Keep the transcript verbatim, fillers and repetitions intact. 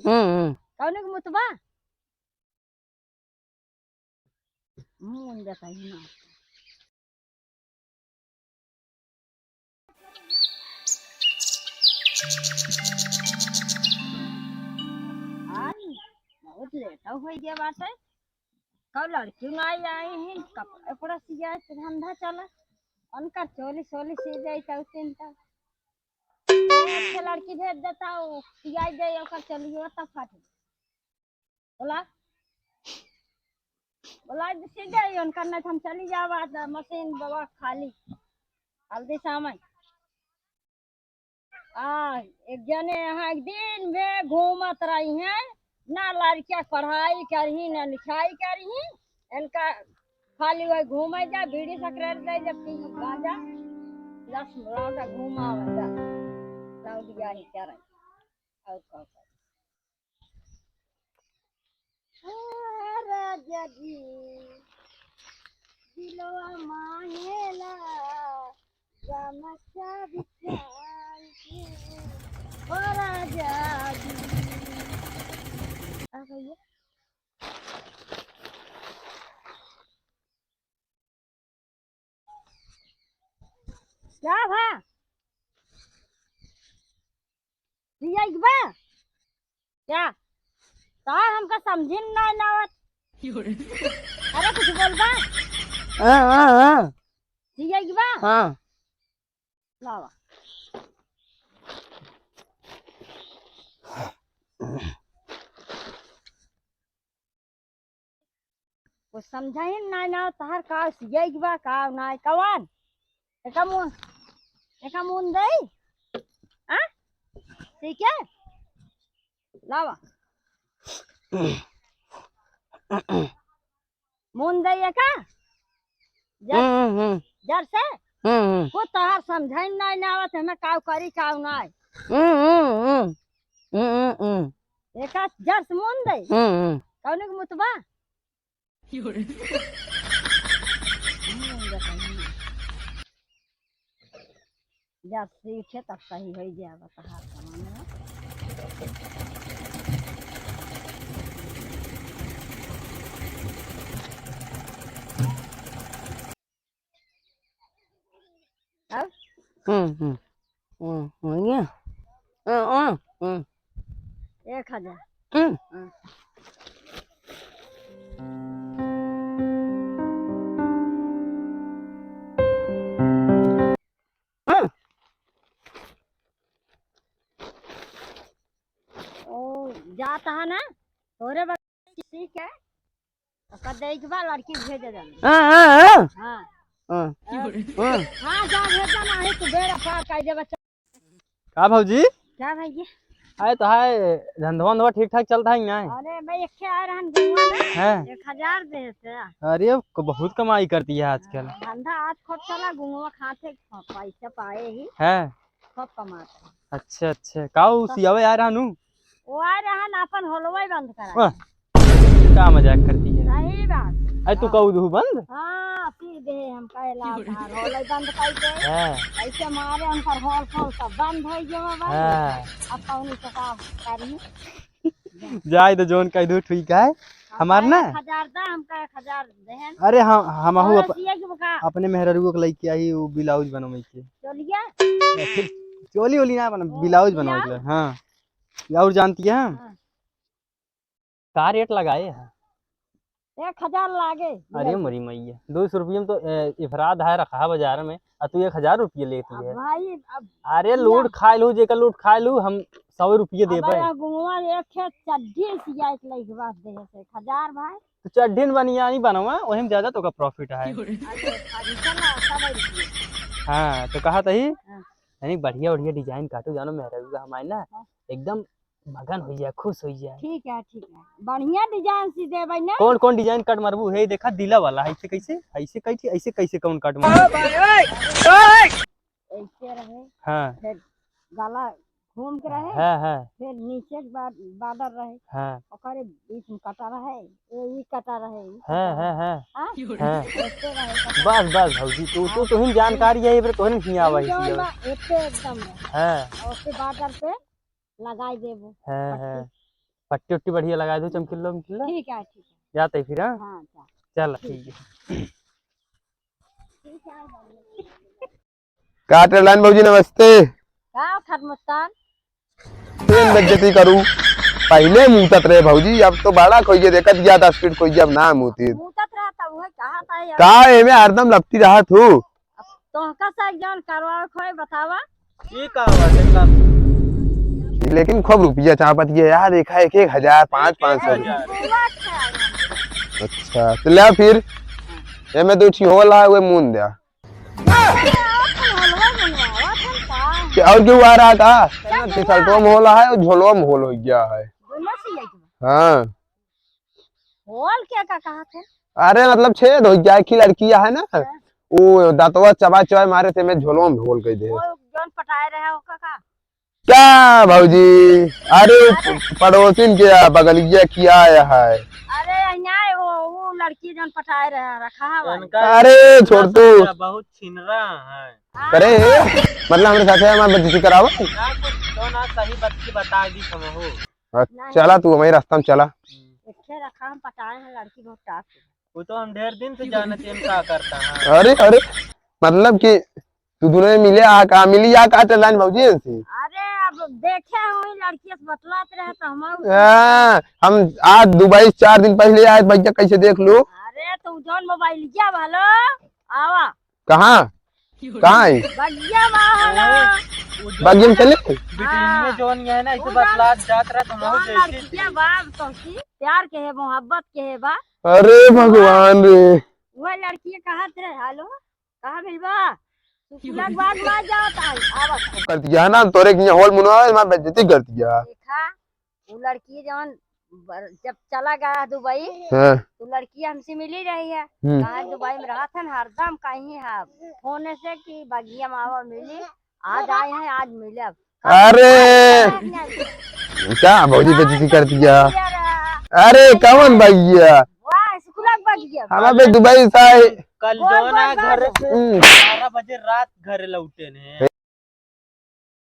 हम्म, हम्म। कौन के मुतबा? मुंद देता ही ना। आज बहुत लेट हो गया बाटे। कब लड़की ना आई हैं, कपड़ा उपड़ा सियाए के धंधा चला। उनका चोली सोली सी जाई तो चिंता। अच्छे लड़की भेज देता, वो सियाई दे, ओकर चोलियो तो फाट। बोला, बोला, सीधे ही उनका, नहीं तो हम चली जावा, तो मशीन बाबा खाली, हल्दी सामान। आ, एक जने यहाँ एक दिन में घूमत रही हैं, ना लड़किया पढ़ाई करही, ना लिखाई करही, इनका खाली वही घूमे जा, बीड़ी सिगरेट ले जा, पी गांजा, दस लौटा घुमावे जा, लौटिया ही करे। और का करे? ओ राजा जी, दिलवा मांगेला गमछा बिछाई के। ओ राजा जी। आ गई है। का भा? सियाई के बा? का? का हमका समझे में नाहीं आवत? अरे कुछ बोलबा? हाँ, हाँ, हाँ। सियाई के बा? हाँ। लावा। कुछ समझाइन नाहीं ना, तहार का सियाई के बा, का नाहीं, कवन? एका मुन, एका मुन देई? हाँ? ठीक है? लावा। मुन देई एका? जर, हम्म, हम्म, हम्म। जर से? हम्म, हम्म। कुछ तहार समझाइन नाहीं ना आवत, हमें काउ करी, काउ नाहीं। हम्म, हम्म, हम्म। हम्म, हम्म, हम्म। एका जर से मुन देई? हम्म, हम्म। कौन के मुतबा? जब सीखे तब सही होइ जाए, बता, हर जमाने में। अब? हम्म, हम्म। हम्म, हो गया? हम्म, हम्म, हम्म। एक हजार। हम्म। हाँ। हम्म। ओ, जात है ना? तोरे बस ठीक है। ओकर देख बा, लड़की भेज देना। हाँ, हाँ, हाँ। हाँ। हाँ। हाँ। हाँ, जा भेज देना, नहीं तो बेड़ा पार कर दे बच्चा। का भौजी? का भैया? आए तो हाय, धंधवा वंधवा ठीक ठाक चलत है कि नाहीं? अरे भाई, एक के आए रहन गुआ में, हैं? एक हजार दे से। अरे, क-, बहुत कमाई करती है आजकल। हाँ, धंधा आज खूब चला, गुआ खाते पैसा पाए ही। हैं? खूब कमाता है। अच्छा, अच्छा। का उ तो सियावे आए रहन उ? वो आए रहन, अपन होलवे बंद करा। वाह, का मजाक करती है? सही बात। अरे, तू हाँ। कहू दू बंद? हाँ, सीधे हम कहला तार होले बंद कर दे। हाँ। ऐसे मारे उनकर होल फोल सब बंद हो गया बा। हाँ। अब कौन से काम करी? जाए तो जोन कह दू, ठीक है। हम हमार कहे ना? एक हजार दा, हमका एक हजार देहन। अरे, हम, हम और अहू अप-, सिया के बका? अपने मेहररुओ के लइके आई, उ ब्लाउज बनवाई के। चोलिया? चोली ओली ना बना, ओ, ब्लाउज बनवाई ब्लाउज? के, हाँ। और जानती है? हाँ। का रेट लगाए है? एक हजार लागे। अरे मोरी मैया, दो सौ रुपये में तो, ए, इफराद है रखा है बाजार में, और तू एक हजार रुपये लेती अब है। भाई, अब अरे भैया। लूट खाए लू, जेकर लूट खाए लू, हम सौ रुपये अब देबे। यार गुआ एक खेत चड्ढी सियाई के लइके बस दे है एक हजार भाई। तो चड्ढी न बनियानी बनवा, वही में ज्यादा तो का profit है। अरे, अभी चला, सौ रुपये। हाँ, तो कहा तही, हाँ। यानी बढ़िया बढ़िया design काटू जानो मेहररुआ हमारे ना, हाँ। एकदम मगन हो जाए, खुश हो जाए। ठीक है, ठीक है, बढ़िया design सी देबै ना। कौन, कौन design cut मारबू? हे देखा दिला वाला, ऐसे कैसे, ऐसे कैसे, ऐसे कैसे कौन cut मारबू? ऐसे रहे, हाँ। फिर गला घूम के रहे, हाँ, हाँ। फिर नीचे के बा-, border रहे, हाँ। ओकरे बीच में कटा रहे, ये, ये कटा रहे, ये हाँ, कटा हाँ, रहे। हाँ। हाँ? हाँ। ऐसे रहे कटा। बस, बस भौजी, तू, तू, हाँ। तुहिन जानकारी है, फिर तोहन हियाँ आवा ही जौन सियावा। बा, एते एकदम रहे। हाँ। और उसके border पे लगाई देबो हाँ, हाँ। पट्टी। पट्टी उट्टी बढ़िया लगा दो, चमकीला उमकीला। ठीक है, ठीक है। जाते फिर, हाँ? हाँ, जा। चल, ठीक है। का टेलाइन भौजी, नमस्ते। का खरमस्तान? तेन बेइज्जती करू। पहिले मूतत रहे भौजी, अब तो बड़ा खोइए, देखत गया दस फीट खोइए, अब ना मूती। मूतत रहा तब वह कहा था यार। का एमे हरदम लपटी रहत हूँ? अब तोहका से जौन करवावे खोए बतावा। ई का बात है, का? लेकिन खूब रुपया चापत गया यार, देखा एक एक हजार, पाँच, पाँच सौ। एक हजार। अच्छा, तो ले फिर, एमे दो ठी होला, वे मून द्या। कि और क्यों आ रहा था? टी शर्टों में होला है और झोलवा में होल हो गया है। दोनों से यही बा। हाँ। होल क्या का कहा थे? अरे मतलब छेद हो गया है कि लड़किया है ना, हाँ। वो दांतवा चबा चबा मारे थे, मैं झोलवा में होल कर दे। वो जौन पटाए रहे हो का, का? क्या भौजी? अरे अरे। पड़ोसिन के बगलिया किया है। अरे यहाँ वो, वो लड़की जौन पटाए रहे रखा है भाई। इनका अरे छोड़ तू। बहुत छिनरा है। हाँ। अरे मतलब हमरे साथे हमार बेइज्जती करावा। ना कुछ तो ना सही बात की बता दी समूह। हाँ, नहीं। चला तू हमारे रास्ता में चला। एक ठे रखा हम पटाए हैं लड़की बहुत टाप के। वो तो हम ढेर दिन से जानत हैं का करता है। अरे अरे मतलब कि तू दोनों मिले आ का, मिली आ का टेलाइन भौजी से? अरे अब देखे हुई लड़की से बतलात रहे तो हम हाँ, हम आज दुबई से चार दिन पहिले आए, भैया कैसे देख लो। अरे तू जौन मोबाइल क्या भालो आवा। कहाँ? कहाँ है? बगिया बा हलो। बगिया में चले? बिटिनिया हाँ। जौन ये है ना, इसे वो बतलात जौन, जात रहा तो हम जौन जैसे लड़किया बा, तोहसी प्यार के है, मोहब्बत के है बा। अरे भगवान रे। वो लड़किया कहत रहे, हेलो, कहाँ मिलबा? तू कुलक बाग ना जात आई, आवत है। कर दिया ना, तोरे के यहाँ होल मुनवा, मैं बेइज्जती कर दिया। देखा, वो लड़की जौन बर-, जब चला गया दुबई, हाँ। तो लड़की हमसे मिली रही है। हम्म। कहा दुबई में रहत है ना, हरदम कहीं है फोन से कि बगिया में आवा मिली, आज आए हैं, आज मिलब। अरे! नहीं, नहीं। का भौजी बेइज्जती कर दिया? अरे, कौन बगिया? वाह, स्कूल बगिया। हमारे दुबई से आए। कल गोल, जौन गोल, आ घर गोल। से हम्म। बारह बजे रात घर लौटे ने।